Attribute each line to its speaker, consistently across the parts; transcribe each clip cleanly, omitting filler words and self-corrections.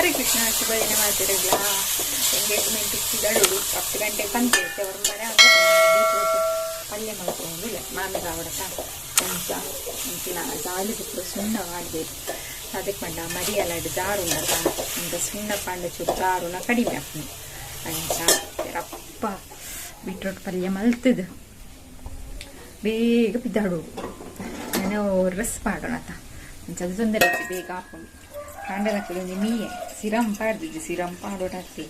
Speaker 1: ಹರೇ ಕೃಷ್ಣ ಶುಭ ದಿನ ಮಾತಿರಲ್ಲ. ಎಂಗೇಜ್ಮೆಂಟ್ ಪಿದಡುಡು 10 ಗಂಟೆಗೆ ಬಂದಿರುತ್ತೆ. ಅವ್ರ ಮನೆ ಬೀಟ್ರೂಟ್ ಪಲ್ಯ ಮಾಡ್ಕೊಂಡಿಲ್ಲ ಮಾಮಿಗೆ ಅವಡಕ ಅಂಚ ಅಂಚಿನ ಜಾಲಿ ಪುತ್ರ ಸುಣ್ಣ ಮಾಡಬೇಕು. ಅದಕ್ಕೆ ಪಂಡ ಮರಿಯಲಾಡು ಜಾರು ಉಂಡತ ಅಂಚ ಸುಣ್ಣ ಪಂಡ ಚೂರು ಜಾರುನ ಕಡಿಮೆ ಆಪುಂಡು. ಅಂಚ ರಪ್ಪ ಬೀಟ್ರೂಟ್ ಪಲ್ಯ ಮಲ್ತದು ಬೇಗ ಪಿದಾಡು. ನಾನು ಡ್ರೆಸ್ ಪಾಡೋಣತ ಅಂಚ ಅದು ತೊಂದರೆ ಬೇಗ ಆಪುಂಡು. ಕಾಂಡದಕ್ಕಲು ಒಂಜಿ ಮೀಯೆ ಸಿರಂ ಪಾಡ್ದಿಜ್ಜಿ, ಸಿರಂ ಪಾಡೋಡತ್ತಿ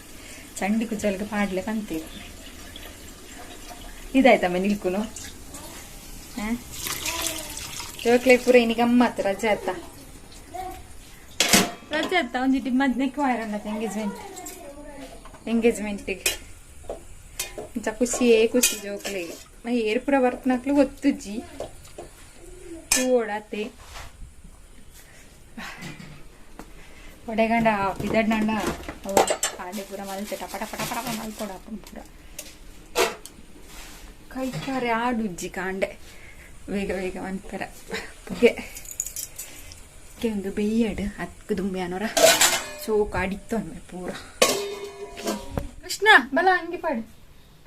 Speaker 1: ಚಂಡಿ ಕುಜಲ್ಗೆ ಪಾಡ್ಲೆ ಪಂತೀರು. ಇದಾಯ್ತಮ್ಮ ನಿಲ್ಕುನು ಜೋಕ್ಲೆ ಪೂರ ಇನಿ ಗಮ್ಮತ್. ರಜೆ ಆತ, ರಜೆ ಆತ. ಒಂಜಿ ಮದ್ನೆಕ್ ವಾರಣ್ಣ ಎಂಗೇಜ್ಮೆಂಟ್ ಎಂಗೇಜ್ಮೆಂಟಿಗೆ ಇಂಚ ಖುಷಿಯೇ ಖುಷಿ ಜೋಕ್ಲೆಗೆ. ಏರ್ ಪೂರ ಬರ್ಪುನಕ್ಲು ಗೊತ್ತುಜ್ಜಿ ತೂವೊಡಾತೆ. ಒಡೆಗಂಡ ಪಿದಡ್ನಂಡ ಅವು ಕಾಂಡೆ ಪೂರ ಮಲ್ತೆ ಟಪ ಟಪ ಟಪ ಟಪ ಮಲ್ಪೊಡಾಪುಂಡು ಪೂರ. ಕೈಕಾರೆ ಆಡುಜ್ಜಿ ಕಾಂಡೆ ಬೇಗ ಬೇಗ ಮನ್ಪೆರ ಪುಗೆ ಒಂದು ಬೆಯ್ಯಡು ಹತ್ಕು ದುಂಬಿ ಅನ್ನೋರ ಚೋಕ್ ಅಡಿತ್ತು ಅಂದ್ಮೆ ಪೂರ. ಕೃಷ್ಣ ಬಲ ಅಂಗಿ ಪಾಡು.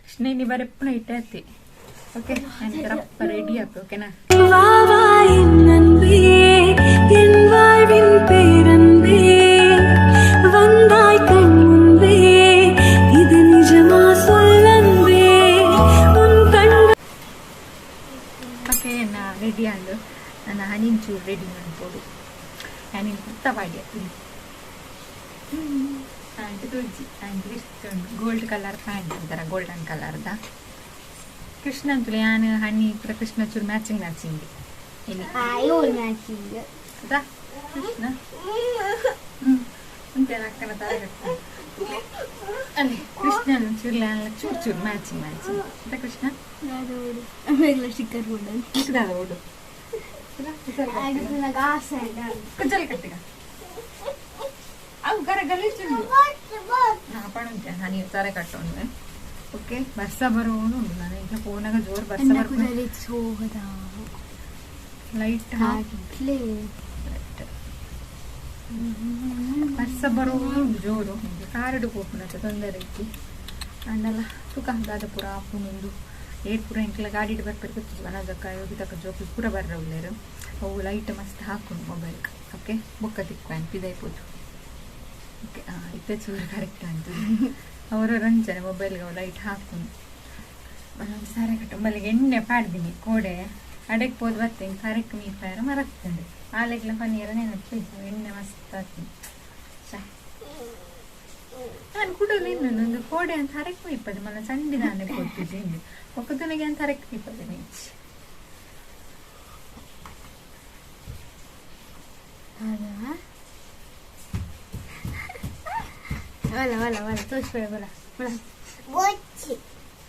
Speaker 1: ಕೃಷ್ಣ ಇಲ್ಲಿ ಬರೆಪ್ಪನ ಇಟ್ಟೆ. ಓಕೆ, ನಾನು ರೆಡಿ ಆಪೆ. ಓಕೆನಾ?
Speaker 2: வா வா என் அன்பே, என் வாழ்வின் பேரன்பே, வந்தாய் கண் முன்பே, இது நிஜமா சொல்லன்பே, உன் கண்கள்
Speaker 1: ಓಕೆ, ನಾ ರೆಡಿ ಆಂಡು. ನನ್ನ ಹನಿನ್ ಚೂರು ರೆಡಿ ಮಾಡ್ಬೋದು. ಹನಿನ್ ಕುತ್ತ ಪಾಡ್ಯ ಪ್ಯಾಂಟ್ ತುಜ್ಜಿ ಪ್ಯಾಂಟ್ ಇಷ್ಟುಂಡು. ಗೋಲ್ಡ್ ಕಲರ್ ಪ್ಯಾಂಟ್ ಅಂತಾರ, ಗೋಲ್ಡನ್ ಕಲರ್ದ. ಕೃಷ್ಣ ಅಂತಲೇ ಯಾನ್ ಹನಿ ಪೂರ ಕೃಷ್ಣ ಚೂರು ಮ್ಯಾಚಿಂಗ್ ಮ್ಯಾಚಿಂಗ್ ಇಲ್ಲಿ.
Speaker 3: ಮ್ಯಾಚಿಂಗ್.
Speaker 1: ಅದಾ ಕೃಷ್ಣ ಅಂತೆ ಅಕ್ಕನ ತರ ಅಲ್ಲಿ ಕೃಷ್ಣ ಚೂರು ಚೂರು ಚೂರು ಮ್ಯಾಚಿಂಗ್ ಮ್ಯಾಚಿಂಗ್ ಅಂತ ಕೃಷ್ಣ.
Speaker 3: ಆಮೇಲೆ ಸ್ಟಿಕ್ಕರ್ ಕೊಡೋದು.
Speaker 1: ಕೃಷ್ಣ ಓಡು ಕುಜ್ಜಲ್ ಕಟ್ಟಿಗ ಅವು ಗರ ಗಲೀಜುಂಡು. ಹಾ ಪಣುಂಟೆ ಹನಿ ತಾರೆ ಕಟ್ಟೋಣ. ಓಕೆ, ಬರ್ಸ ಬರೋನು ಉಂಡು. ನಾನು ಈಗ ಫೋನಾಗ ಜೋರು ಬರ್ಸ ಬರ್ಪುನ. ಲೈಟ್
Speaker 3: ಹಾಕ್ಲೆ.
Speaker 1: ಬರ್ಸ ಬರೋನು ಉಂಡು ಜೋರು. ಕಾರಡು ಪೋಪುನತ ತೊಂದರೆ ಐತಿ ಅಂಡಲ ತುಕ ದಾದ ಪೂರ ಆಪುನುಂದು. ಏರ್ ಪೂರ ಎಂಕ್ಲ ಗಾಡಿಡ್ ಬರ್ಪೆರ್ ಗೊತ್ತಿಜ್ಜಿ. ವನಜಕ್ಕ ಯೋಗಿತಕ್ಕ ಜೋಕುಲು ಪೂರ ಬರ್ರ ಉಲ್ಲೆರ್. ಅವು ಲೈಟ್ ಮಸ್ತ್ ಹಾಕುಂಡು ಮೊಬೈಲ್. ಓಕೆ, ಬೊಕ್ಕ ತಿಕ್ಕು ಪಿದೈಪೋದು. ಓಕೆ, ಇತ್ತೆ ಚೂರು ಕರೆಕ್ಟ್ ಅಂತು. ಅವರು ರಂಜನೆ ಮೊಬೈಲ್ಗೆ ಅವು ಲೈಟ್ ಹಾಕುನು. ಒಂದೊಂದು ಸಾರೆ ಕಟ್ಟು ಮಲ್ಲಿಗೆ ಎಣ್ಣೆ ಪಾಡ್ದಿನಿ ಕೋಡೆ ಅಡೆಗೆ ಪೋದು ಬತ್ತೆ ಕರೆಕ್ಟ್ ಮೀಪಾಯರ ಮರಕ್ತಂಡು ಆಲೆಗ್ಲ ಪನೀರ ನೆನಪು ಎಣ್ಣೆ ಮಸ್ತ್ ಹಾಕ್ತೀನಿ. ನಾನು ಕುಡಲು ಇನ್ನೊಂದು ಕೋಡೆ ಅಂತ ಹರಕ್ ಮೀಪದೆ ಮಲ್ಲ ಚಂಡಿ ನಾನೇ ಕೊಟ್ಟಿದ್ದೆ ಹಿಂದೆ ಒಕ್ಕದನಿಗೆ ಅಂತ ಹರಕ್ ಮೀಪದೆ ಮೀಚ್.
Speaker 3: ಬಲ ಬಲ ಬಲ ತೋರಿಸ್ಬೇಡ ಬಲ ಬಲ.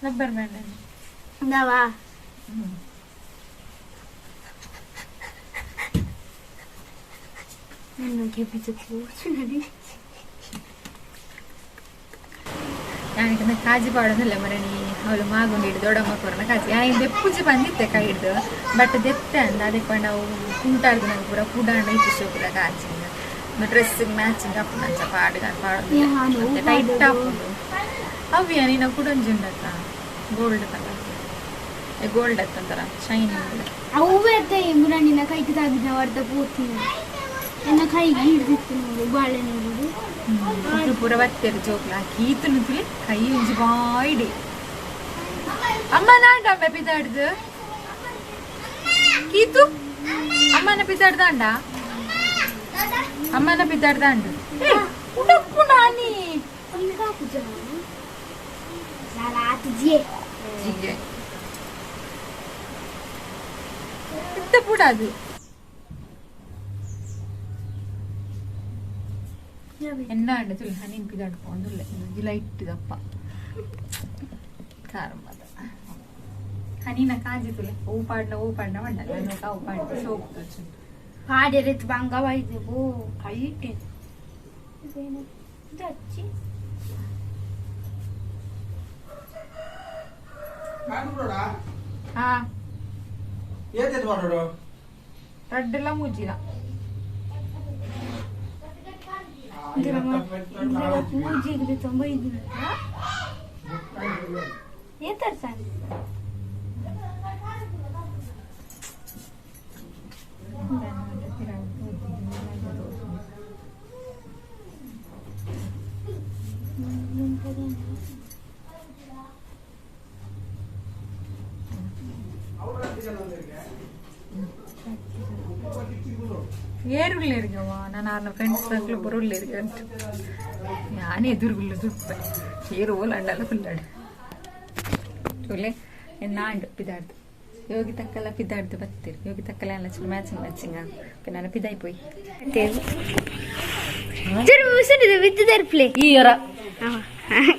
Speaker 1: ರಬ್ಬರ್ ಬ್ಯಾಂಡ್
Speaker 3: ಇಂದಾವಾ. ನನ್ನ ಕೆಪಿಚ ಕೂರ್ಚುನದಿ.
Speaker 1: ಯಾನಿಗೆ ಕಾಜಿ ಪಾಡೋದಿಲ್ಲ ಮರಣಿ ಅವಳು ಮಾಗುಂಡು ಹಿಡ್ದು ದೊಡ್ಡಮ್ಮ ಕೊರನ ಕಾಜಿ ಯಾನ್ ದೆಪ್ಪುಜಿ ಬಂದಿತ್ತೆ ಕೈ ಹಿಡ್ದು ಬಟ್ ದೆತ್ತೆ ಅಂದ. ಅದಕ್ಕೆ ನಾವು ಕುಂಟಾಡ್ದು ನಂಗೆ ಪೂರ ಪುಡಾಂಡ ಇತ್ತು ಶೋಕುದ ಕಾಜಿ ಡ್ರೆಸ್ ಮ್ಯಾಚಿಂಗ್ ಆಪುಂಡು ಅಂಚ ಪಾಡು ಪಾಡೋದಿಲ್ಲ ಟೈಟ್ ಆಪುಂಡು. ಅವ್ಯ ನೀನ ಕುಡೊಂಜಿ ಉಂಡತ್ತ ಗೋಲ್ಡ್ ಕಲರ್, ಗೋಲ್ಡ್ ಅತ್ತಂತರ ಶೈನಿಂಗ್.
Speaker 3: ಅವು ಅತ್ತೆ ಮುರಾಣಿನ ಕೈಗೆ ತಾಗಿದ ಅರ್ಧ ಪೋತೀನಿ ಎನ್ನ ಕೈಗೆ ಹಿಡ್ದಿತ್ತು ನೋಡು ಬಾಳೆ ನೋಡು.
Speaker 1: ಪೂರ ಬತ್ತೆರ್ ಜೋಕ್ಲ ಕೀತನು ತುಲಿ ಕೈ ಒಂಜಿ ಬಾಯ್ಡಿ ಅಮ್ಮ ನಾಂಡಮ್ಮ ಪಿದಾಡ್ದು ಕೀತು ಅಮ್ಮನ ಪಿದಾಡ್ದಾಂಡ ಅಮ್ಮನ ಪಿದಾಡ್ದಾಂಡು ಉಡಪ್ಪು ನಾನಿ. ಜಿಗೆ ಇತ್ತ ಪುಡದು ಎನ್ನ ಅಂಡ ತುಲಿ ಹನಿನ್ ಪಿದಾಡ್ಪೊಂದುಲ್ಲೆ ಒಂಜಿ ಲೈಟ್ ದಪ್ಪ ಕಾರ್ಮದ ಹನಿನ ಕಾಜಿ ತುಲೆ ಹೂ ಪಾಡ್ನ ಹೂ ಪಾಡ್ನ ಮಂಡಲ ಅವು ಪಾಡ್ನ ಸೋಪ್ ತೋಚುಂಡು.
Speaker 3: ಪಾಡೆರೆತ್ ಬಂಗವಾಯ್ತು ಓ ಕೈಟೆ ದಚ್ಚಿ.
Speaker 1: ಹಾ.
Speaker 4: ಏತೇತ್ ಮಾಡೋಡು?
Speaker 1: ರಡ್ಡೆಲ್ಲ ಮೂಜಿಲ.
Speaker 3: ಪೂಜೆಗೆ ತುಂಬ ಇದ್ನ ಏತರ್ಸಾನೆ
Speaker 1: ಏರುಳ್ಳೇರಿಗವ್ವ ನಾನು ಆರ್ನ ಫ್ರೆಂಡ್ಸ್ ಸರ್ಕಲ್ ಬರುಳ್ಳೇರಿಗೆ ಅಂಟು ಯಾನೇ ಎದುರುಗುಲ್ಲ ಸುಪ್ಪೆ ಏರು ಓಲಾಂಡಲ್ಲ ಫುಲ್ಲಾಡು ತೋಲೆ ನಾಂಡು ಪಿದಾಡ್ದು ಯೋಗಿ ತಕ್ಕಲ್ಲ ಪಿದಾಡ್ದು ಬತ್ತೀರಿ ಯೋಗಿ ತಕ್ಕಲ್ಲ ಎಲ್ಲ ಚಲೋ ಮ್ಯಾಚಿಂಗ್ ಮ್ಯಾಚಿಂಗ್ ನಾನು ಪಿದಾಯಿ ಪೋಯಿ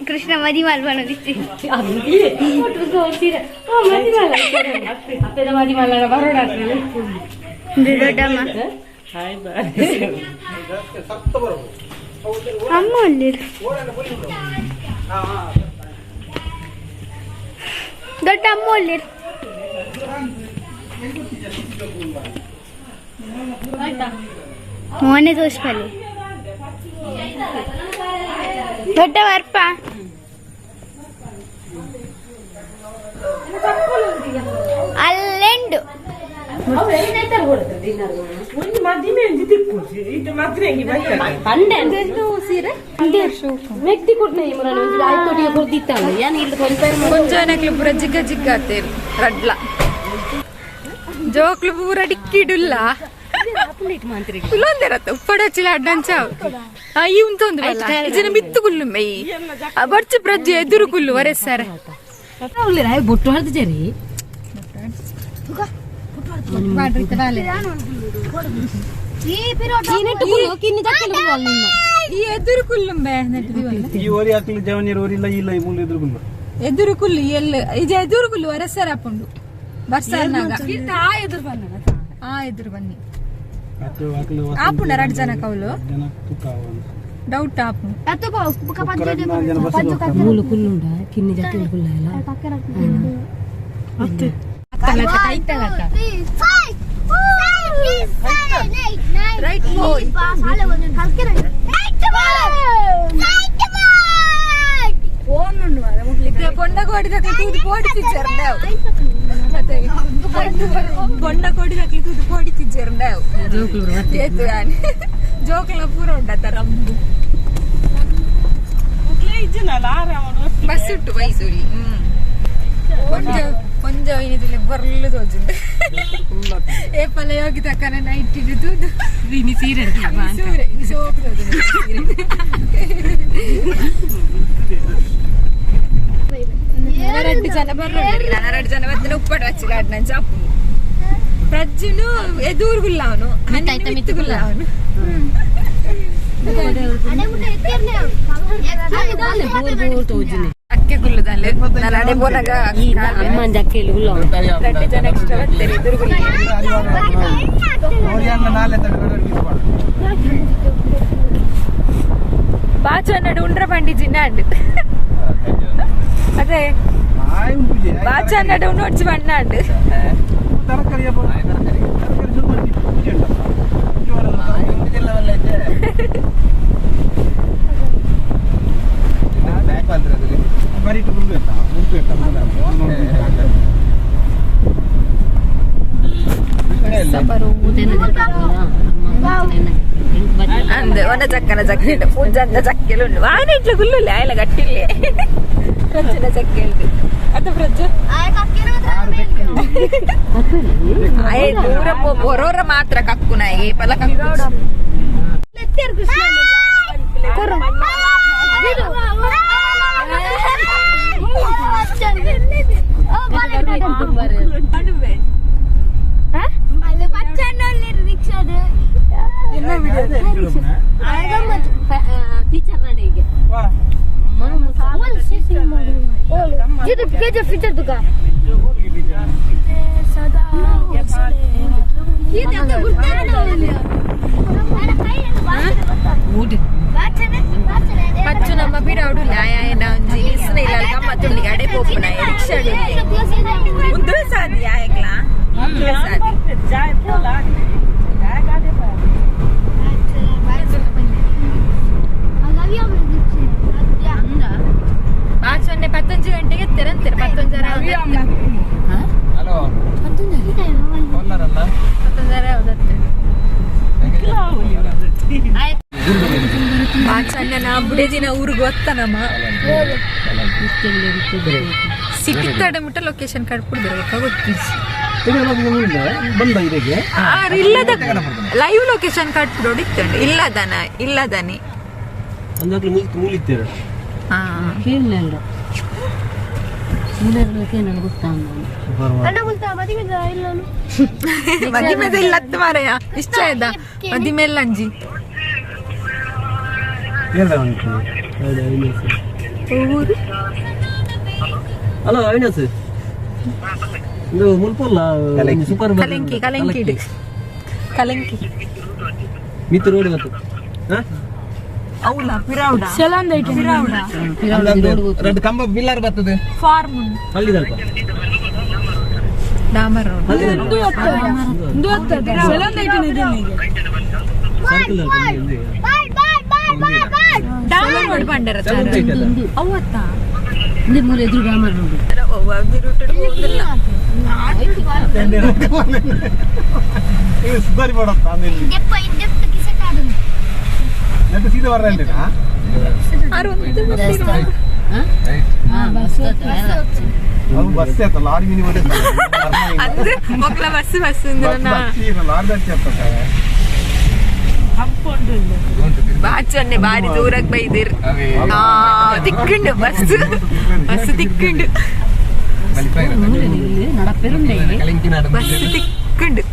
Speaker 3: ಕೃಷ್ಣ ಮದಿಮಾಲ್ ಬನ್ನದಿತ್ತಿ ದೊಡ್ಡಮ್ಮ ಅಮ್ಮ ಅಲ್ಲಿ ದೊಡ್ಡ ಅಮ್ಮ ಅಲ್ಲಿ ಮೋನೆ ತೋರಿಸ್ಬಲ್ಲಿ ದೊಡ್ಡ ವರ್ಪ ಅಲ್ಲೆಂಡು
Speaker 1: ಕೊಂಜನಕ್ಲು ಪೂರ ಜಿಗ್ಗ ಜಿಗ್ಗ ಆತೇರಿ ರಡ್ಲ ಜೋಕ್ಲು ಪೂರ ಡಿಕ್ಕಿಡುಲ್ಲ ಕುಲ್ಲೊಂದಿರತ್ತ ಉಪ್ಪಡಚಿಲ ಅಡ್ಡಂಚ ಈ ಉಂತೊಂದು ಜನ ಬಿತ್ತು ಕುಲ್ಲು ಮೈ ಬರ್ಚು ಪ್ರಜ್ಜೆ ಎದುರು ಕುಲ್ಲು ವರೆ ಸರ್
Speaker 5: ಬೊಟ್ಟು ಹರಿದು ಜರಿ
Speaker 1: ಈ ಎದುರು ಕುಲ್ಲುಂಬೆ
Speaker 4: ಈ ಓರಿ ಹಾಕ್ಲಿ ಜವನಿಯರ್ ಓರಿಲ್ಲ ಇಲ್ಲ ಈ ಮೂಲ ಎದುರು ಕುಲ್ಲು
Speaker 1: ಎದುರು ಕುಲ್ಲು ಎಲ್ಲ ಇದು ಎದುರು ಕುಲ್ಲು ವರಸರ ಹಾಪುಂಡು ಬರ್ಸಾರ್ನಾಗ ಆ ಎದುರು ಬನ್ನಿ ಆಪುಂಡ ರಡ್ ಜನ ಕೌಲು
Speaker 4: ಜನ ತುಕ್ಕ
Speaker 1: ಡೌಟ್ ಆಪು
Speaker 4: ಜನ ಬಸ್
Speaker 5: ಮೂಲು ಕುಲ್ಲುಂಡ ಕಿನ್ನಿ ಜಾತಿ ಕುಲ್ಲ
Speaker 1: ರೈಟ್ ಹೋಯ್ ಬೊಂಡ ಕೋಡಿ ತೂದು ಪೋಡಿ ತಿಜ್ಜರ್ಂಡಾವ್ ಬೊಂಡ ಕೋಡಿ ತಕ್ಲಿ ತೂದು ಪೋಡಿ ತಿಜ್ಜರ್ಂಡಾವ್ ಏತು ಯಾನ್ ಜೋಕುಲ ಪೂರ ಉಂಡತ್ತ ರಂಬು ಬಸ್ ಉಂಟು ಮೈಸೂರಿ ಕೊಂಜ ಕೊಂಜ ಇನಿದಿಲ್ಲ ಬರ್ಲು ತೋಜುಂಡು ಏಪಲ ಯೋಗಿ ತಕ್ಕನ ನೈಟ್ ತೂದು
Speaker 5: ಇನಿ ಸೀರೆ
Speaker 1: ಸೂರೆ ಸೋಕು ತೋಜುಂಡು ಎರಡು ಜನ ಬರ್ರೋಡು ನಾನು ಎರಡು ಜನ ಬತ್ತಿನ ಉಪ್ಪಡು ವಚ್ಚಿಲ್ಲ ಅಡ್ನ ಚಾಪು ಪ್ರಜ್ಜುನು ಎದುರುಗುಲ್ಲ ಅವನು ಮಿತ್ತುಗುಲ್ಲ ಅವನು ಅಕ್ಕೆ ಗುಲ್ಲದಲ್ಲೇ ನಾನು ಅಡೆ ಪೋನಾಗ
Speaker 5: ಅಮ್ಮನ ಜಕ್ಕೆಯಲ್ಲಿ ಗುಲ್ಲ
Speaker 1: ಎರಡು ಜನ ಎಕ್ಸ್ಟ್ರಾ ಬರ್ತಾರೆ ಎದುರುಗುಲ್ಲ ಬಾಚು ಅನ್ನಡು ಉಂಡ್ರ ಬಂಡಿ ಜಿನ್ನ ಅಂಡು ಅದೇ ಬಾಚು ಅನ್ನಡು ಉಣ್ಣೊಡ್ಚು ಬಣ್ಣ ಅಂಡು
Speaker 4: ತರಕಾರಿ ತರಕಾರಿ ಪೂಜೆ ಉಂಟು ಬರೀಟು ಗುಂಡು ಇತ್ತ ಗುಂಪು ಇತ್ತ
Speaker 1: ಅಂದ್ ಒನ ಚಕ್ಕನ ಚಕ್ಕೆ ಪೂಜಂದ ಚಕ್ಕೆಲು ಉಂಡು ವಾನ ಇಟ್ಲ ಗುಲ್ಲುಲ್ಲ ಆಯಲ ಗಟ್ಟಿಲ್ಲೆ ಪ್ರಜ್ಜನ ಚಕ್ಕೆ ಉಂಟು ಅದ ಪ್ರಜ್ಜ ಆಯ್ ದೂರ ಬರೋರ ಮಾತ್ರ ಕಕ್ಕುನ ಏ ಪಲ ಕಕ್ಕು
Speaker 5: ಟೀಚರ್ ನಡಿಗೆ
Speaker 1: ಪಚ್ಚು ನಮ್ಮ ಬಿಡಾಡು ನ್ಯಾಯ ಒಂಜಿ ಇಸ್ನ ಇಲ್ಲ ಗಮ್ಮತ್ತುಂಡಿ ಅಡೆ ಪೋಪುನ ರಿಕ್ಷಾ ಉಂದು ಸಾದಿ ಆಯಕ್ಲಾ ಸಾದಿ ಬಾಚೊನ್ನೆ ಪತ್ತೊಂಜು ಗಂಟೆಗೆ ಎತ್ತೆರಂತಾರೆ ಪತ್ತೊಂಜರ.
Speaker 6: ಹಲೋ. ಕೊಲ್ಲರಲ್ಲ.
Speaker 1: ಪತ್ತೊಂಜರ ಯಾವ್ದತ್ತೆ. ಬಾಚಣ್ಣ ಬುಡೇಜಿನ ಊರಿಗೆ ಗೊತ್ತನಮ್ಮ. ಸಿಕ್ಕಿತ್ತಾಡ ಮುಟ್ಟ ಲೊಕೇಶನ್ ಕಡ್ಬಿಡ್ತಾರೆ ಗೊತ್ತಿ.
Speaker 4: ಬಂದ ಇದಕ್ಕೆ.
Speaker 1: ಇಲ್ಲದ ಲೈವ್ ಲೊಕೇಶನ್ ಕಟ್ಬಿಡೋಡು ಇತ್ತಂಡು ಇಲ್ಲದನ ಇಲ್ಲದನಿ.
Speaker 4: ಅಂದಾಗ್ಲೂ ಮುಗಿತು ಮೂಲಿತ್ತೇವೆ.
Speaker 1: ಹಾ.
Speaker 5: ಕೇಳಲ್ಲ ಕೇಳಲ್ಲ ಗೊತ್ತಾ.
Speaker 1: ಮದಿಮೆದ ಇಲ್ಲ ಮಾರಯ್ಯ ಇಷ್ಟ ಆಯ್ತಾ ಮದಿಮೆಲ್ಲ ಅಂಜಿ.
Speaker 4: ಎಲ್ಲ ಉಂಟು ಹೌದು ಅವಿನಾಶ್.
Speaker 1: ಊರು.
Speaker 4: ಹಲೋ ಅವಿನಾಶ್, ಇದು ಮುಲ್ಪಲ್ಲ ಸೂಪರ್.
Speaker 1: ಕಲೆಂಕಿ ಕಲೆಂಕಿ ಇಡು. ಕಲೆಂಕಿ.
Speaker 4: ಮಿತ್ತು ರೋಡ್ ಇವತ್ತು ಹಾ.
Speaker 1: అవునా ಪಿರಾವುಡ ಪಿರಾವುಡ.
Speaker 6: రెండు ಕಂಬ ಬಿಲ್ಲರ್ ಬರ್ತದೆ.
Speaker 1: ಫಾರ್ಮ್.
Speaker 4: ಹಳ್ಳಿದಲ್ಪ.
Speaker 1: ಡಾಮರ್ ರೋಡ್.
Speaker 4: ಸರ್ಕಲ್ ಅಲ್ಪ ఉంది.
Speaker 1: ಡಾಮರ್ ರೋಡ್ ಬಂಡರ. ಅವತ್ತ.
Speaker 5: ಇಂದೇ ಮೂಲೆ ಎದುರು ಡಾಮರ್ ರೋಡ್.
Speaker 7: ಸುಧಾರಿ ಮಾಡತ್ತ ಇಲ್ಲಿ ನೆಟ್ಟು ಸೀದಾ ಬರ್ರ.
Speaker 5: ಬಸ್.
Speaker 7: ಅದು ಬಸ್ ಆಯ್ತ ಲಾರಿ ಮಿನಿ.
Speaker 1: ಅಂದ್ರೆ ಮಕ್ಕಳ ಬಸ್ ಬಸ್
Speaker 7: ಲಾರಿ ಬಸ್ ಆಗ್ತದೆ.
Speaker 1: ಬಾಚನ್ನೆ ಬಾರಿ ದೂರಕ್ಕೆ ಬೈದಿರ್. ಆ ತಿಕ್ಕಿಂಡು ಬಸ್ ಬಸ್ ತಿಕ್ಕಿಂಡು.
Speaker 5: ನಡಪೆರುಂಡೆ.
Speaker 1: ಬಸ್ ತಿಕ್ಕಿಂಡು.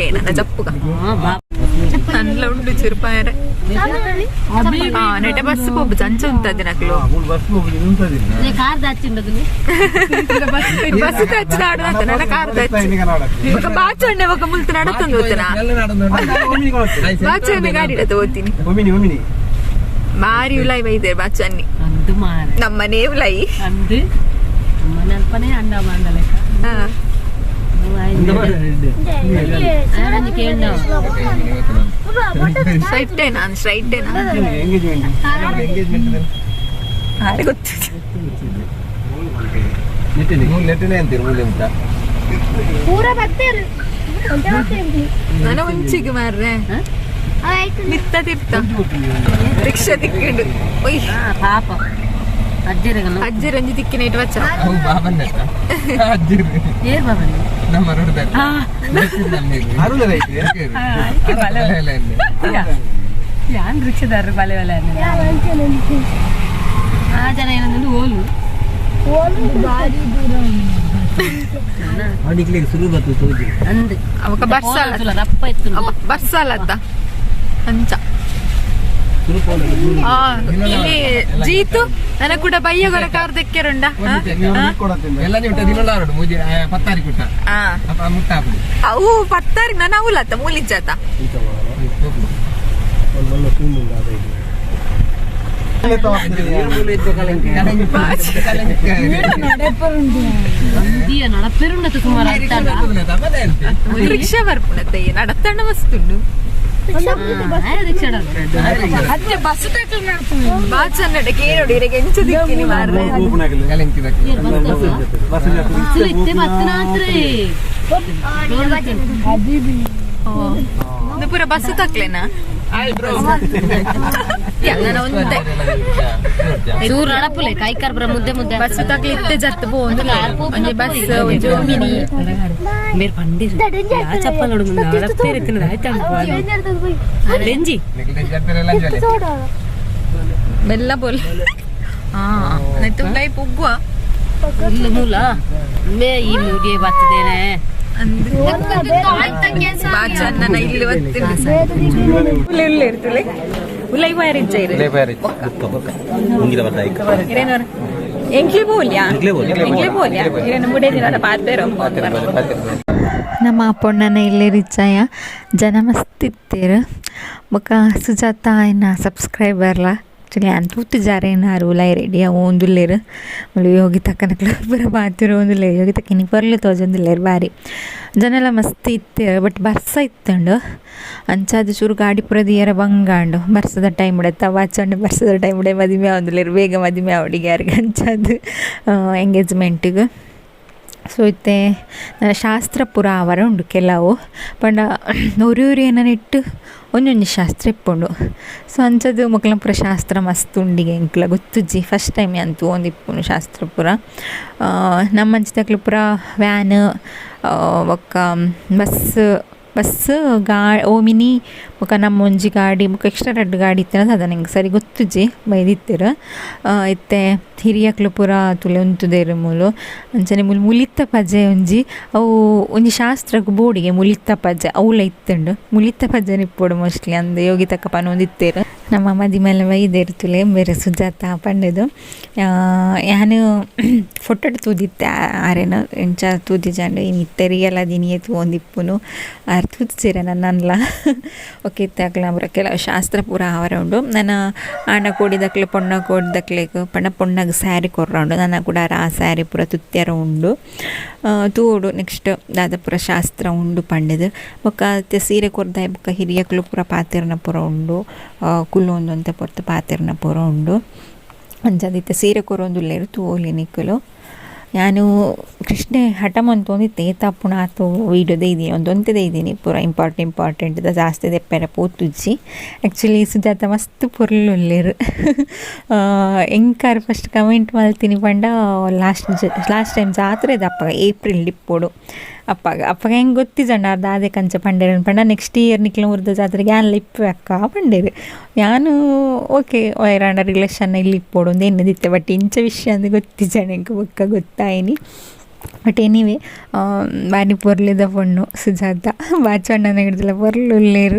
Speaker 1: ಏ ನನ್ನ ಜಪ್ಪುಗ ನನ್ಲ ಉಂಡು ಚಿರುಪಾಯರೆ. ಆ ನೆಟೆ ಬಸ್ ಪೋಪು ಚಂಚ ಉಂತದೆ ನಕ್ಲು.
Speaker 7: ಮೂರು ಬಸ್ ಹೋಗಿ ನಿಂತದಿಲ್ಲ.
Speaker 5: ಕಾರ್ ದಾಚಿಂಡದು.
Speaker 1: ಬಸ್ ತಚ್ಚ ಆಡುವಂತ ನನ್ನ ಕಾರ್ ತಚ್ಚ ఒక ಬಾಚಣ್ಣೆ ఒక ಮುಲ್ತು ನಡತಂದು ಹೋತನ. ಬಾಚಣ್ಣೆ ಗಾಡಿ ಇಡತ್ತೆ ಹೋಗ್ತೀನಿ.
Speaker 7: Omni Omni.
Speaker 1: ಬಾರಿ ಉಲಾಯಿ ಬೈದೆ ಬಾಚನ್ನಿ.
Speaker 5: ಅಂದು ಮಾರ.
Speaker 1: ನಮ್ಮನೆ ಉಲಾಯಿ.
Speaker 5: ಅಂದು ನಮ್ಮನೆ ಅಲ್ಪನೇ ಅಂಡ ಮಾಂಡ ಲೆಕ್ಕ.
Speaker 1: ಹಾ.
Speaker 5: ಕೇಂದ್ರ.
Speaker 1: ಸ್ಟ್ರೈಟ್ ನಾನು ಸ್ಟ್ರೈಟ್ ನಾನು.
Speaker 7: Engagement
Speaker 6: engagement.
Speaker 1: ಯಾರಿಗೆ ಗೊತ್ತು.
Speaker 6: ನೆಟ್ಟನೆ ಅಂತೀರಿ ಮೂಲೆ ಅಂತ.
Speaker 1: ನನ್ನ ಒಂಚಿಗೆ ಮಾರ್ರೆ ನಿತ್ತ ತಿರ್ತ ರಿಕ್ಷಾ ತಿಕ್ಕಿಂಡು ಒಯ್.
Speaker 5: ಪಾಪ ಅಜ್ಜರಗಲ್ಲ.
Speaker 1: ಅಜ್ಜಿ ರಂಜಿ ತಿಕ್ಕಿನ ಇಟ್ಟು ವಚ್ಚ.
Speaker 6: ಅವು ಬಾಬನ್ ಅಜ್ಜಿ.
Speaker 5: ಏರ್ ಬಾಬಣ್ಣ.
Speaker 6: ನಮ್ಮ ರೋಡ್.
Speaker 7: ಅರುಳ ಐತಿ.
Speaker 5: ಯಾನ್ ರಿಕ್ಷಾದಾರರು ಬಲೆ ಬಲೆ ಆ ಜನ ಏನಂದ್ರೆ ಓಲು.
Speaker 4: ಆಡಿಕ್ಲಿಗೆ ಸುರು ಬರ್ತದೆ ತೋಜಿ.
Speaker 5: ಅಂದು.
Speaker 1: ಅವಾಗ ಬಸ್ ಅಲ್ಲ.
Speaker 5: ರಪ್ಪ ಇತ್ತು.
Speaker 1: ಅವ ಬಸ್ ಅಲ್ಲತ್ತ ಅಂಚ.
Speaker 4: ಸುರು ಪೋಲ.
Speaker 1: ಆ, ಇಲ್ಲಿ ಜೀತು ನನ್ನ ಕೂಡ ಬಯ್ಯಗೊರ ಕಾರ್ ದೆಕ್ಕೆರುಂಡ.
Speaker 6: ಎಲ್ಲ ನೀವು ದಿನ ರೋಡ್ ಮೂಜಿ ಪತ್ತಾರಿ ಕುಟ್ಟ. ಅಪ್ಪ ಮುಟ್ಟ ಹಾಕುದು.
Speaker 1: ಅವು ಪತ್ತಾರಿ ನಾನು ಅವಲತ್ತ ಮೂಲಿಜ್ಜಾತ.
Speaker 4: ಒಂದು ಒಳ್ಳೆ ತುಂಬ ಅದೈದು.
Speaker 5: ನಡಪೆರುಂಡತ್ತು ಸುಮಾರು ಆಗ್ತಾಡ.
Speaker 1: ರಿಕ್ಷಾ ಬರ್ಪುಣತ್ತೆ ನಡತ್ತಣ್ಣ ಮಸ್ತುಂಡು.
Speaker 5: ರಿಕ್ಷಾ.
Speaker 1: ಬಾ ಚನ್ನಡ ಕೇಳೋಡಿ ಇರಗೆ ಎಂಚ ದಿಕ್ಕಿನಿ ಮಾರ್ರೆ.
Speaker 4: ಬಸ್.
Speaker 5: ಇತ್ತೆ ಬತ್ತನಾತ್ರೆ.
Speaker 1: ಇದು ಪೂರ ಬಸ್ ತಕ್ಲೇನಾ ನಾನು ಒಂದೇ.
Speaker 5: ಚೂರು ನಡಪುಲೆ ಕೈ ಕಾರ್ಬರ ಮುದ್ದೆ ಮುದ್ದೆ.
Speaker 1: ಬಸ್ ತಕ್ಲೆ ಇತ್ತೆ ಜತ್ತು ಪೋ ಒಂದು ಒಂಜಿ ಬಸ್ ಒಂಜಿ ಒಮಿನಿ.
Speaker 5: ಮೇರ್ ಪಂಡಿರು ಯಾ ಚಪ್ಪಲ್ ನೋಡು ನಡಪೇರು ತಿನ್ನದ ಆಯ್ತಾ ಡೆಂಜಿ.
Speaker 1: ಬೆಲ್ಲ ಬೋಲ್ ಹಾ ನೆತ್ತು ಲೈಪ್ ಉಗ್ಗುವ.
Speaker 5: ಇಲ್ಲ ಮೂಲ ಮೇ ಈ ಮುಡಿಯೇ ಬರ್ತದೇನೆ.
Speaker 1: ಬಾಚಣ್ಣನ ಇಲ್ಲಿ ಒತ್ತಿನ ಉಲ್ಲ ಇರ್ತುಲೆ ಉಲೈ ವೈರ್ ಇಜ್ಜ ಇರು. ಇರೇನೋರ ಎಂಕ್ಲಿ ಬೋಲ್ಯಾ ಎಂಕ್ಲಿ ಬೋಲ್ಯಾ ಇರೇನು ಮುಡೇ ದಿನ ಪಾತೇರೋ. ನಮ್ಮ ಪೊಣ್ಣನ ಇಲ್ಲೇ ರಿಚಾಯ ಜನ ಮಸ್ತ್ ಇತ್ತೇರು ಬೊಕ ಸುಜಾತ ಆಯ್ನ ಸಬ್ಸ್ಕ್ರೈಬರ್ಲ. Actually ಯಾನ್ ತೂತುಜಾರೇನ ಆರ್ ಉಲಾಯಿ ರೆಡಿ ಆವೊಂದುಲ್ಲೆರ್ ಮುಲು ಯೋಗಿತಕ್ಕನಕುಲು ಪೂರ ಪಾತೆರೊಂದುಲ್ಲೆರ್ ಯೋಗಿತಕ್ಕ ಇನಿ ಪೊರ್ಲು ತೋಜೊಂದುಲ್ಲೆರ್ ಬಾರಿ ಜನಲ ಮಸ್ತ್ ಇತ್ತೆರ್ ಬಟ್ ಬರ್ಸ ಇತ್ತುಂಡು ಅಂಚಾದ್ ಚೂರು ಗಾಡಿ ಪೂರ ದೀಯರೆ ಬಂಗಾಂಡು ಬರ್ಸದ ಟೈಮ್ ಇಡತ್ತ ವಾಚಂಡು ಬರ್ಸದ ಟೈಮ್ ಇಡೆ ಮದಿಮೆ ಆವೊಂದುಲ್ಲೆರ್ ಬೇಗ ಮದಿಮೆ ಆವೊಡಿಗೆ ಯಾರಿಗೆ ಅಂಚಾದ್ ಎಂಗೇಜ್ಮೆಂಟಿಗ್. ಸೊ ಇತ್ತೆ ಶಾಸ್ತ್ರ ಪೂರ ಆವರೆ ಉಂಡು ಕೆಲವು ಪಂಡ ಒರಿ ಒರಿ ಏನನ ಇಟ್ಟು ಒಂಜೊಂಜಿ ಶಾಸ್ತ್ರ ಇಪ್ಪುಂಡು. ಸೊ ಅಂಚದ ಮೊಕ್ಲೆನ ಪೂರ ಶಾಸ್ತ್ರ ಮಸ್ತ್ ಉಂಡಿಗೆ ಎಂಕ್ಲ ಗೊತ್ತುಜ್ಜಿ ಫಸ್ಟ್ ಟೈಮ್ ಯಾನ್ ತೂವೊಂದಿಪ್ಪುನು ಶಾಸ್ತ್ರ ಪೂರ. ನಮ್ಮಂಚಿದಕ್ಲು ಪೂರ ವ್ಯಾನ್ ಬೊಕ್ಕ ಬಸ್ ಬಸ್ ಗಾ ಓಮಿನಿ ಬೊಕ್ಕ ನಮ್ಮ ಒಂಜಿ ಗಾಡಿ ಬೊಕ್ಕ ಎಕ್ಸ್ಟ್ರಾ ರಡ್ಡ್ ಗಾಡಿ ಇತ್ತಿನ ದಾದ ಎಂಕ್ ಸರಿ ಗೊತ್ತುಜ್ಜಿ ಬೈದಿತ್ತೆರ್. ಇತ್ತೆ ಹಿರಿಯಕ್ಲು ಪೂರ ತೂಲೆ ಉಂತುದೆರ್ ಮೂಲು ಅಂಚನೆ ಮೂಲು ಮುಲಿತ್ತ ಪಜೆ ಒಂಜಿ ಅವು ಒಂಜಿ ಶಾಸ್ತ್ರಗ್ ಬೋಡಿಗೆ ಮುಲಿತ್ತ ಪಜೆ ಅವ್ಲ ಇತ್ತುಂಡು ಮುಲಿತ್ತ ಪಜೆನ್ ಇಪ್ಪೊಡು ಮೋಸ್ಟ್ಲಿ ಅಂದ್ ಯೋಗಿತಕ್ಕ ಪನೊಂದಿತ್ತೆರ್. ನಮ್ಮ ಮದಿಮಲ್ ಬೈದೆರ್ ತೂಲೆ ಬೇರೆ ಸುಜಾತ ಪಂಡುದು ಯಾನ್ ಫೋಟೋಡ್ ತೂದಿತ್ತೆ ಆರೆನ ಎಂಚ ತೂದಿಜಾಂಡ್ ಇನಿ ಇತ್ತೆ ರಿಯಲ್ ಆದ್ ಇನಿಯೇ ತೂವೊಂದಿಪ್ಪುನು ಆರ್ ತೂತಿಜೆರ್ ನನ್ನನ್ಲ. ಓಕೆ ಇತ್ತೆ ಅಕ್ಲ್ನ ಪೂರ ಕೆಲವು ಶಾಸ್ತ್ರ ಪೂರ ಆವರೆ ಉಂಡು. ನನ ಆಣ ಕೋಡಿದಕ್ಲು ಪೊಣ್ಣ ಕೋಡಿದಕ್ಲೆಗ್ ಪಂಡ ಪೊಣ್ಣಗ್ ಸ್ಯಾರಿ ಕೊರ್ರ ಉಂಡು ನನ ಕೂಡ ಆ ಸ್ಯಾರಿ ಪೂರ ತುತ್ಯರ ಉಂಡು. ತೂವೊಡು ನೆಕ್ಸ್ಟ್ ದಾದ ಪೂರ ಶಾಸ್ತ್ರ ಉಂಡು ಪಂಡುದು. ಬೊಕ್ಕ ಇತ್ತೆ ಸೀರೆ ಕೊರ್ದಾಯಿ ಬೊಕ್ಕ ಹಿರಿಯಕ್ಲು ಪೂರ ಪಾತೆರ್ನ ಪೂರ ಉಂಡು ಕುಲ್ಲೊಂದು ಒಂತೆ ಪೊರ್ತು ಪಾತೆರ್ನ ಪೂರ ಉಂಡು. ಅಂಚಾದ್ ಇತ್ತೆ ಸೀರೆ ಕೊರೊಂದುಲ್ಲೆರ್ ತೂವೊಲಿ ನಿಕುಲು. ಯಾನು ಕೃಷ್ಣೆ ಹಠ ಮಂತೊಂದಿತ್ತೆ ಏತಾಪುಣ ಆತು ವೀಡಿಯೋ ದೈದಿನಿ ಒಂದೊಂತೆ ದೈದಿನಿ ಪೂರ ಇಂಪಾರ್ಟೆಂಟ್ ಇಂಪಾರ್ಟೆಂಟ್ ದ ಜಾಸ್ತಿ ದೆಪ್ಪೆರೆ ಪೋತುಜ್ಜಿ. ಆ್ಯಕ್ಚುಲಿ ಸುಜಾತ ಮಸ್ತ್ ಪೊರ್ಲುಲ್ಲೆರ್. ಎಂಕಾರ್ ಫಸ್ಟ್ ಕಮೆಂಟ್ ಮಲ್ತಿನಿ ಪಂಡ ಲಾಸ್ಟ್ ಲಾಸ್ಟ್ ಟೈಮ್ ಜಾತ್ರೆದ ಅಪ್ಪಗ ಏಪ್ರಿಲ್ ಇಪ್ಪೊಡು ಅಪ್ಪಗ ಅಪ್ಪಗ ಎಂಕ್ ಗೊತ್ತಿಜಂಡ ಆರ್ ದಾದೆ ಕಂಚ ಪಂಡೆರ್ ಪಂಡ ನೆಕ್ಸ್ಟ್ ಇಯರ್ ನಿಕ್ಲೆ ಊರ್ದ ಜಾತ್ರೆಗೆ ಯಾನ್ಲ ಇಪ್ಪುವೆ ಅಕ್ಕ ಪಂಡೆರ್. ಯಾನು ಓಕೆ ವೈರಾಂಡ ರಿಲೇಷನ್ ಇಲ್ಲಿ ಇಪ್ಪೊಡು ಅಂದ್ ಎನ್ನುದಿತ್ತೆ ಬಟ್ ಇಂಚ ವಿಷಯ ಅಂದ್ ಗೊತ್ತಿಜಂಡ ಎಂಕ್ ಬೊಕ್ಕ ಗೊತ್ತಾಯಿನಿ. ಬಟ್ ಎನಿವೆ ಬಾರಿ ಪೊರ್ಲುದ ಪೊಣ್ಣು ಸುಜಾತ ಬಾಚಣ್ಣನ ಹಿಡ್ದಲ ಪೊರ್ಲುಲ್ಲೆರ್.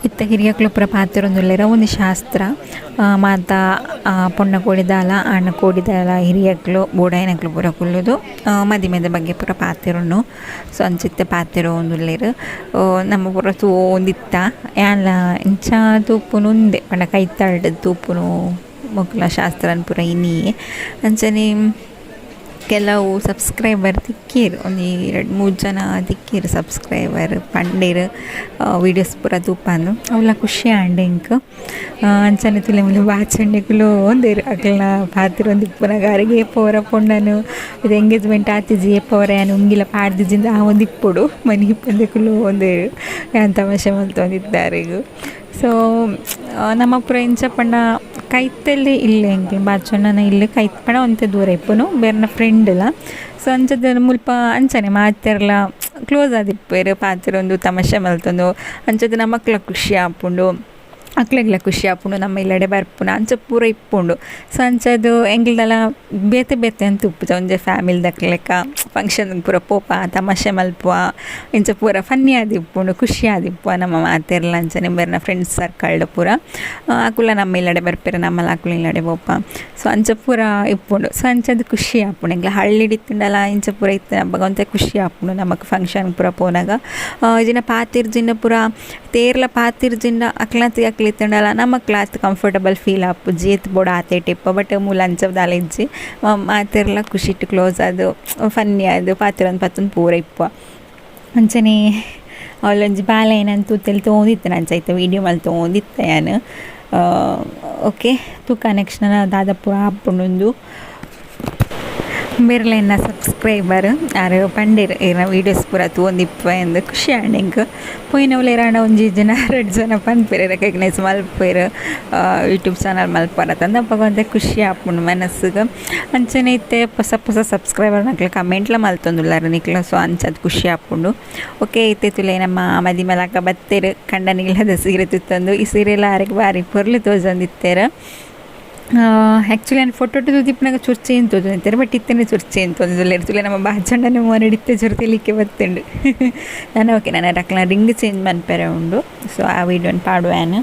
Speaker 1: ಇತ್ತೆ ಹಿರಿಯಕ್ಲು ಪೂರ ಪಾತೆರೊಂದುಲ್ಲೆರ್ ಒಂಜಿ ಶಾಸ್ತ್ರ ಮಾತ ಪೊಣ್ಣ ಕೋಡಿದಾಲ ಆಣ ಕೋಡಿದಾಲ ಹಿರಿಯಕ್ಲು ಬೋಡಾಯಿನಕ್ಲು ಪೂರ ಕುಲ್ಲುದು ಮದಿಮೆದ ಬಗ್ಗೆ ಪೂರ ಪಾತೆರುನು. ಸೊ ಅಂಚಿತ್ತೆ ಪಾತೆರೊಂದುಲ್ಲೆರ್. ನಮ್ಮ ಪೂರ ತೂವೊಂದಿತ್ತ ಯಾನ್ಲ ಇಂಚ ತೂಪುನು ಉಂದೆ ಪಂಡ ಕೈತಲ್ಡ್ ತೂಪುನು ಮೊಕ್ಲ ಶಾಸ್ತ್ರನ್ ಪೂರ ಇನಿಯೇ. ಅಂಚನೆ ಕೆಲವು ಸಬ್ಸ್ಕ್ರೈಬರ್ ತಿಕ್ಕೇರ್ ಒಂಜಿ ರಡ್ಡ್ ಮೂಜಿ ಜನ ತಿಕ್ಕೇರ್ ಸಬ್ಸ್ಕ್ರೈಬರ್ ಪಂಡೆರ್ ವೀಡಿಯೋಸ್ ಪೂರ ತೂಪಂದ್ ಅವ್ಲ ಖುಷಿ ಆಂಡ್ ಎಂಕ್. ಅಂಚನೆ ತೂಲೆ ಮೂಲು ಬಾಚಣ್ಣೆಕುಲು ಒಂದೆರ್ ಅಕಲ್ನ ಪಾತೆರೊಂದಿಪ್ಪುನಗ ಅರೆಗ್ ಏಪ ಒರ ಪೊಣ್ಣನು ಇದು ಎಂಗೇಜ್ಮೆಂಟ್ ಆತಿಜಿ ಏಪ ಒರ ಯಾನ್ ಉಂಗಿಲ ಪಾಡ್ದಿಜಿಂದ್ ಆವೊಂದಿಪ್ಪೊಡು ಮನಿಪಂದೆ ಒಂದೆರ್ ಯಾನ್ ತಮಾಷೆ ಮಲ್ತೊಂದಿತ್ತೆ ಅರೆಗ್. ಸೊ ನಮ್ಮ ಪೂರ ಎಂಚ ಪಂಡ ಕೈತಲ್ಲೇ ಇಲ್ಲೆ ಎಂಕ್ಲೆ ಬಾಚಣ್ಣನ ಇಲ್ಲ್ ಕೈತ್ ಪಂಡ ಒಂತೆ ದೂರ ಇಪ್ಪುನು ಬೇರ್ನ ಫ್ರೆಂಡ್ ಲ. ಸೊ ಅಂಚದ ಮುಲ್ಪ ಅಂಚನೆ ಮಾತೆರ್ಲ ಕ್ಲೋಸ್ ಆದಿಪ್ಪುವೆರ್ ಪಾತೆರೊಂದು ತಮಾಷೆ ಮಲ್ತೊಂದು ಅಂಚದ ನಮಕ್ಲ ಖುಷಿ ಆಪುಂಡು ಅಕ್ಲೆಗ್ಲ ಖುಷಿ ಆಪುಂಡು ನಮ್ಮ ಇಲ್ಲಡೆ ಬರ್ಪುನ ಅಂಚ ಪೂರ ಇಪ್ಪುಂಡು. ಸೊ ಅಂಚದ ಎಂಕ್ಲದಲ ಬೇತೆ ಬೇತೆ ಅಂತ್ ಉಪ್ಪುಜ ಒಂಜೆ ಫ್ಯಾಮಿಲಿದಕ್ಲೆಕ ಫಂಕ್ಷನ್ ಪೂರ ಪೋಪ ತಮಾಷೆ ಮಲ್ಪುವ ಇಂಚ ಪೂರ ಫನ್ನಿ ಆದಿಪ್ಪುಂಡು ಖುಷಿ ಆದಿಪ್ಪುವ ನಮ್ಮ ಮಾತೆರ್ಲ ಅಂಚನೆ ಬೇರ್ನ ಫ್ರೆಂಡ್ಸ್ ಸರ್ಕಲ್ಡ್ ಪೂರ ಅಕುಲ ನಮ್ಮ ಇಲ್ಲಡೆ ಬರ್ಪೆರ್ ನಮ್ಮಲ ಅಕುಲು ಇಲ್ಲಡೆ ಪೋಪ. ಸೊ ಅಂಚ ಪೂರ ಇಪ್ಪುಂಡು. ಸೊ ಅಂಚದ ಖುಷಿ ಆಪುಂಡು ಎಂಕ್ಲ ಹಳ್ಳಿಡ್ ಇತ್ತುಂಡಲ ಇಂಚ ಪೂರ ಇತ್ತು ಅಪಗ ಒಂತೆ ಖುಷಿ ಆಪುಂಡು ನಮಕ್ ಫಂಕ್ಷನ್ ಪೂರ ಪೋನಗ. ಇಜಿಂಡ ಪಾತೆರ್ಜಿಂಡ ಪೂರ ತೇರ್ಲ ಪಾತೆರ್ಜಿಂಡ ಅಕ್ಲಂತ ಅಕ್ಲು ಇತ್ತುಂಡಲ ನಮಕ್ಲ ಆತ್ ಕಂಫರ್ಟಬಲ್ ಫೀಲ್ ಆಪುಜಿ ಏತ್ ಬೋಡು ಆತೆ ಇಪ್ಪ ಬಟ್ ಮೂಲು ಅಂಚ ದಾಲ ಇಜ್ಜಿ ಮಾತೆರ್ಲ ಖುಷಿಟ್ ಕ್ಲೋಸ್ ಆದ್ ಫನ್ನಿ ಆದ್ ಪಾತೆರೊಂದು ಪತ್ತೊಂದು ಪೂರ ಇಪ್ಪುವ. ಅಂಚನೆ ಅವ್ಲೊಂಜಿ ಬಾಲೆ ತೂತೆಲ್ ತೋಂದಿತ್ತೆ ಅಂಚ ಐತ ವೀಡಿಯೋ ಮಲ್ತೊಂದಿತ್ತೆ ಯಾನ್. ಓಕೆ ತೂಕ ನೆಕ್ಸ್ಟ್ ನನ ದಾದ ಪೂರ ಆಪುಂಡುಂದು. ಬೇರ್ಲ ಎನ್ನ ಸಬ್ಸ್ಕ್ರೈಬರ್ ಆರ್ ಪಂಡೆರ್ ಇರ್ನ ವೀಡಿಯೋಸ್ ಪೂರ ತೂವೊಂದಿಪ್ಪುವೆ ಅಂದ್ ಖುಷಿ ಆಂಡ್ ಎಂಕ್. ಪೋಯಿನವ್ಲು ಏರಾಂಡ ಒಂಜಿ ಜನ ರಡ್ಡ್ ಜನ ಪನ್ಪೆರ್ ರೆಕಗ್ನೈಸ್ ಮಲ್ಪುವೆರ್ ಯೂಟ್ಯೂಬ್ ಚಾನಲ್ ಮಲ್ಪುವರತ್ತಂದ್ ಅಪಗ ಒಂತೆ ಖುಷಿ ಆಪುಂಡು ಮನಸ್ಸುಗ್. ಅಂಚನೆ ಇತ್ತೆ ಪೊಸ ಪೊಸ ಸಬ್ಸ್ಕ್ರೈಬರ್ ನಕ್ಲು ಕಮೆಂಟ್ಲ ಮಲ್ತೊಂದುಲ್ಲೆರ್ ನಿಕ್ಲು ಸೊ ಅಂಚಾದ್ ಖುಷಿ ಆಪುಂಡು. ಓಕೆ ಇತ್ತೆ ತೂಲೆ ನಮ್ಮ ಮದಿಮಲಕ್ಕ ಬತ್ತೆರ್ ಕಂಡನಿಲ್ಲದ ಸೀರೆ ತುತ್ತೊಂದು ಈ ಸೀರೆಲ ಆರೆಗ್ ಬಾರಿ ಪೊರ್ಲು ತೋಜೊಂದಿತ್ತೆರ್. Actually ನಾನು ಫೋಟೋ ದೀಪನಾಗ ಚುರ್ಚೆ ಅಂತ ತೋಜೊಂದಿತ್ತೆರ್ ಬಟ್ ಇತ್ತನೆ ಚುರ್ಚೆ ಅಂತ ತುಲೆ ನಮ್ಮ ಬಾಜಣ್ಣನ ಮೋನಡಿತ್ತೆ ಚುರ್ತೆಲಿಕ್ಕೆ ಬತ್ತುಂಡು. ನಾನು ಓಕೆ ನಾನು ರಕ್ಲ ರಿಂಗ್ ಚೇಂಜ್ ಮನ್ಪೆರೆ ಉಂಡು. ಸೊ ಆ ವೀಡಿಯೋನ ಪಾಡುವಾನು.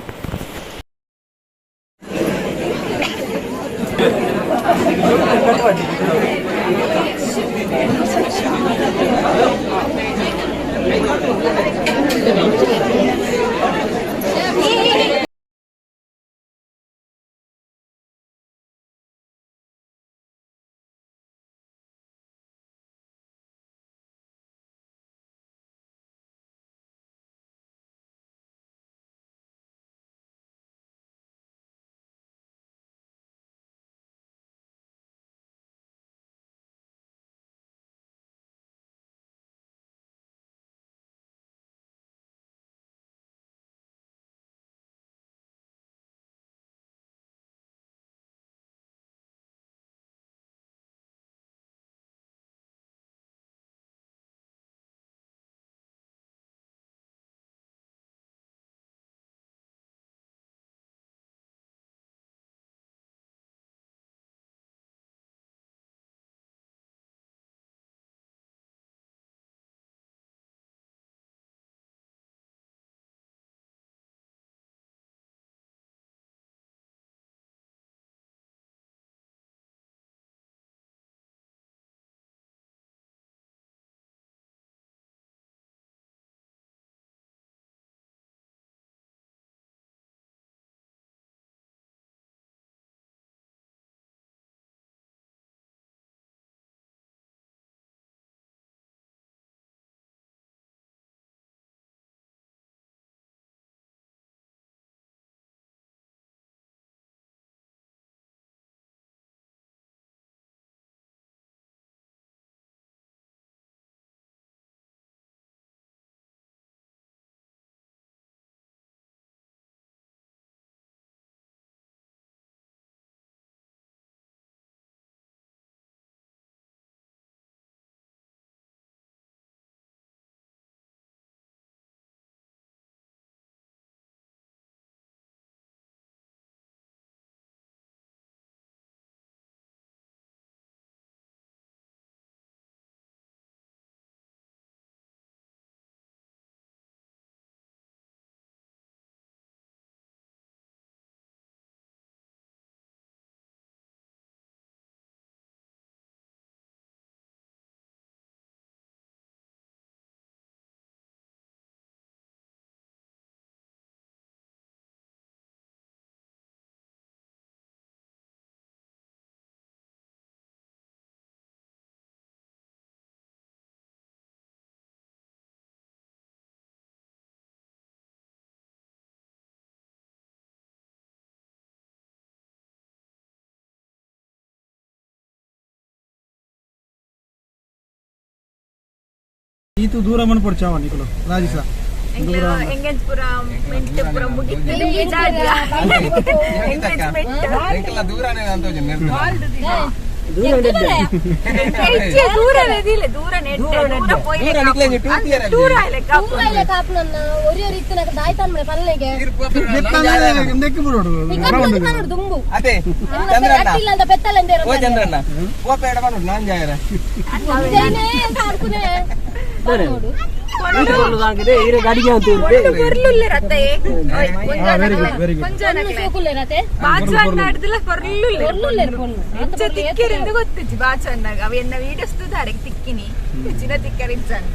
Speaker 7: ಈತು ದೂರ ಮನ್ಪೊಡ್ಚಾವ ನಿಕುಲು ರಾಜೇಶ.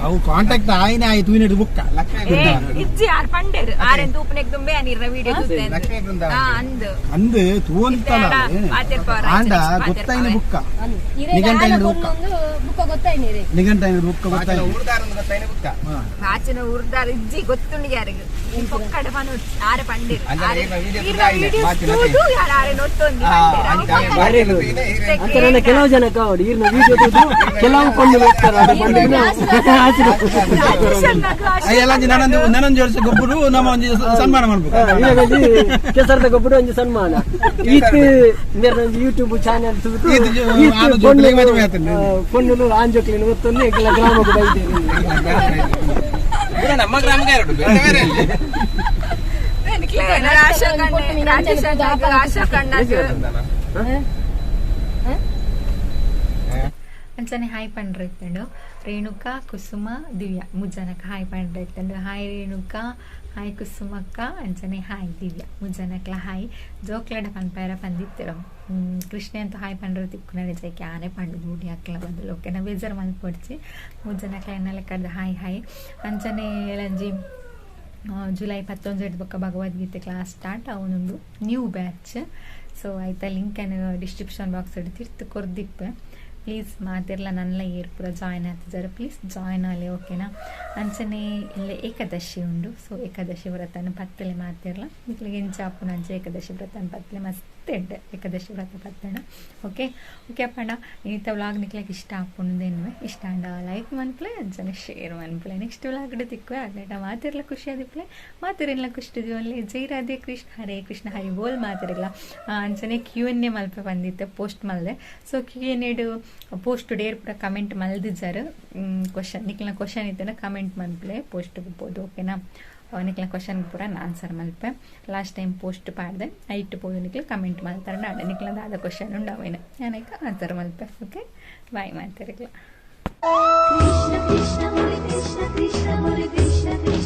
Speaker 7: ಅವು ಕಾಂಟ್ಯಾಕ್ಟ್ ಆಯ್ನೆ ಆಯ್ತು ಇನ್ನು ಬುಕ್ಕ ಅಂದು ತೂಂತಲ್ಲ ಆಂಡ ಗೊತ್ತಾಯ್ನ ಬುಕ್ಕ ನಿಘಂಟೈನ ಬುಕ್ಕ ನಿಘಂಟೈನ ಬುಕ್ಕ ಗೊತ್ತಾಯ್ನ
Speaker 1: ವಾಚನ ಉರ್ದಾರ ಇಜ್ಜಿ ಗೊತ್ತುಂಡು ಯಾರಿಗೆ ಪೊಕ್ಕಡ ಪನು ಆರೆ ಪಂಡೇರು
Speaker 4: ಕೆಲವು ಜನ ಕಾವಡಿ ಈರ್ನ ವಿಡಿಯೋ ಕೆಲವು ಕೊಂಡು
Speaker 7: ನನೊಂದು ವರ್ಷ ಗೊಬ್ಬರು ನಮ್ಮ ಒಂಜಿ ಸನ್ಮಾನ ಮಾಡ್ಬೇಕು
Speaker 4: ಕೆಸರದ ಗೊಬ್ಬರು ಒಂಜಿ ಸನ್ಮಾನ ಈತ್ ಒಂಜಿ ಯೂಟ್ಯೂಬ್ ಚಾನೆಲ್ ಪೊಣ್ಣುಲು ಆಂಜೋಕ್ಲಿನ ಒತ್ತೊಂದು ಎಂಕಲ ಗ್ರಾಮಕ್ಕೆ ಬೈದೇನೆ
Speaker 6: ನಮ್ಮ ಗ್ರಾಮಕ್ಕೆ ಎರಡು ಬೇರೆ
Speaker 1: ರಾಜೇಶ್ ಅಣ್ಣ. ಅಂಚನೆ ಹಾಯ್ ಪಂಡ್ರೆ ಇತ್ತಂಡು ರೇಣುಕಾ ಕುಸುಮ ದಿವ್ಯಾ ಮುಜ್ಜನಕ ಹಾಯ್ ಪಂಡ್ರೆ ಇತ್ತಂಡು ಹಾಯ್ ರೇಣುಕಾ ಹಾಯ್ ಕುಸುಮಕ್ಕ ಅಂಚನೆ ಹಾಯ್ ದಿವ್ಯಾ ಮುಜ್ಜನಕ್ಲ ಹಾಯ್ ಜೋಕ್ಲಡ ಪನ್ಪೇರ ಪಂದಿತ್ತಿರೋ ಕೃಷ್ಣೆ ಅಂತ ಹಾಯ್ ಪಂಡ್ರೆ ತಿಕ್ಕುನ ಜೈಕೆ ಆನೆ ಪಂಡು ಗೂಡಿ ಹಾಕ್ಲ ಬದಲು ಓಕೆನಾ ಬೇಜಾರು ಮಲ್ಪೊಡ್ಚಿ ಮುಜ್ಜನಕ್ಲ ಎನ್ನಲೆ ಕಡ್ದು ಹಾಯ್ ಹಾಯ್ ಅಂಚನೆ ಲಂಜಿ ಜುಲೈ 19 ಬೊಕ್ಕ ಭಗವದ್ಗೀತೆ ಕ್ಲಾಸ್ ಸ್ಟಾರ್ಟ್ ಅವನೊಂದು ನ್ಯೂ ಬ್ಯಾಚ್ ಸೊ ಆಯ್ತಾ ಲಿಂಕನ್ನು ಡಿಸ್ಕ್ರಿಪ್ಷನ್ ಬಾಕ್ಸ್ ತಿರ್ತು ಕೊರ್ದಿಪ್ಪೆ ಪ್ಲೀಸ್ ಮಾತಿರ್ಲ ನನ್ನ ಏರ್ ಪೂರ ಜಾಯ್ನ್ ಆಗ್ತಿದ್ದಾರೆ ಪ್ಲೀಸ್ ಜಾಯ್ನ್ ಆಗಲಿ ಓಕೆನಾ. ಅಂಚನೆ ಇಲ್ಲ ಏಕಾದಶಿ ಉಂಡು ಸೊ ಏಕಾದಶಿ ವ್ರತನ ಪತ್ತಲೆ ಮಾತಿರ್ಲ ನಿಕ್ಲಿಗೆ ಎಂಚಾಪುನ ಅಂಚೆ ಏಕಾದಶಿ ವ್ರತನ ಪತ್ತಲೆ ಮಸ್ತ್ ಎಡ್ಡೆ ಏಕಾದಶಿ ವ್ರತ ಪತ್ತಣ ಓಕೆ ಓಕೆ ಅಪ್ಪಣ್ಣ ಈತ ವ್ಲಾಗ್ ನಿಕ್ಲಕ್ಕೆ ಇಷ್ಟ ಆಪುಂದೇನ್ವೆ ಇಷ್ಟ ಅಂಡ ಲೈಕ್ ಮನ್ಪ್ಲೆ ಅಂಚನೆ ಶೇರ್ ಮನ್ಪ್ಲೆ ನೆಕ್ಸ್ಟ್ ವ್ಲಾಗ್ ತಿಕ್ವೆ ಆಗ್ಲೇಟ ಮಾತಿರ್ಲ ಖುಷಿ ಆದಿಪ್ಲೆ ಮಾತಿರಲ್ಲ ಖುಷಿ ಅಲ್ಲಿ ಜೈ ರಾಧೆ ಕೃಷ್ಣ ಹರೇ ಕೃಷ್ಣ ಹರಿ ಬೋಲ್ ಮಾತಿರಲ್ಲ. ಅಂಚನೆ ಕ್ಯೂ ಎನ್ ಎ ಮಲ್ಪೆ ಬಂದಿತ್ತೆ ಪೋಸ್ಟ್ ಮಲ್ದೆ ಸೊ ಕ್ಯೂ ಎನ್ ಎಡು ಪೋಸ್ಟ್ ಡೇರ್ ಪೂರ ಕಮೆಂಟ್ ಮಲ್ದಿಜಾರು ಕ್ವಶನ್ ನಿಕ್ಲ ಕ್ವಶನ್ ಇತ್ತನ ಕಮೆಂಟ್ ಮನ್ಪ್ಲೆ ಪೋಸ್ಟ್ ಬೋದು ಓಕೆನಾ. ನಿಕ್ಲ ಕ್ವಶನ್ ಪೂರ ಆನ್ಸರ್ ಮಲ್ಪೆ ಲಾಸ್ಟ್ ಟೈಮ್ ಪೋಸ್ಟ್ ಪಾಡ್ದೆ ಐಟ್ ಪೋದು ನಿಕ್ಲ ಕಮೆಂಟ್ ಮಲ್ತಾರೆ ನಾಡ ನಿಕ್ಲ ದಾದ ಕ್ವಶನ್ ಉಂಡು ಅವೇನ ನಾನೈಕ ಆನ್ಸರ್ ಮಲ್ಪೆ ಓಕೆ ಬಾಯ್ ಮಾಡ್ತಾರಿಕ್ಲ.
Speaker 2: ಕೃಷ್ಣ ಕೃಷ್ಣ ಮುರಿ ಕೃಷ್ಣ ಕೃಷ್ಣ ಮುರಿ ಕೃಷ್ಣ.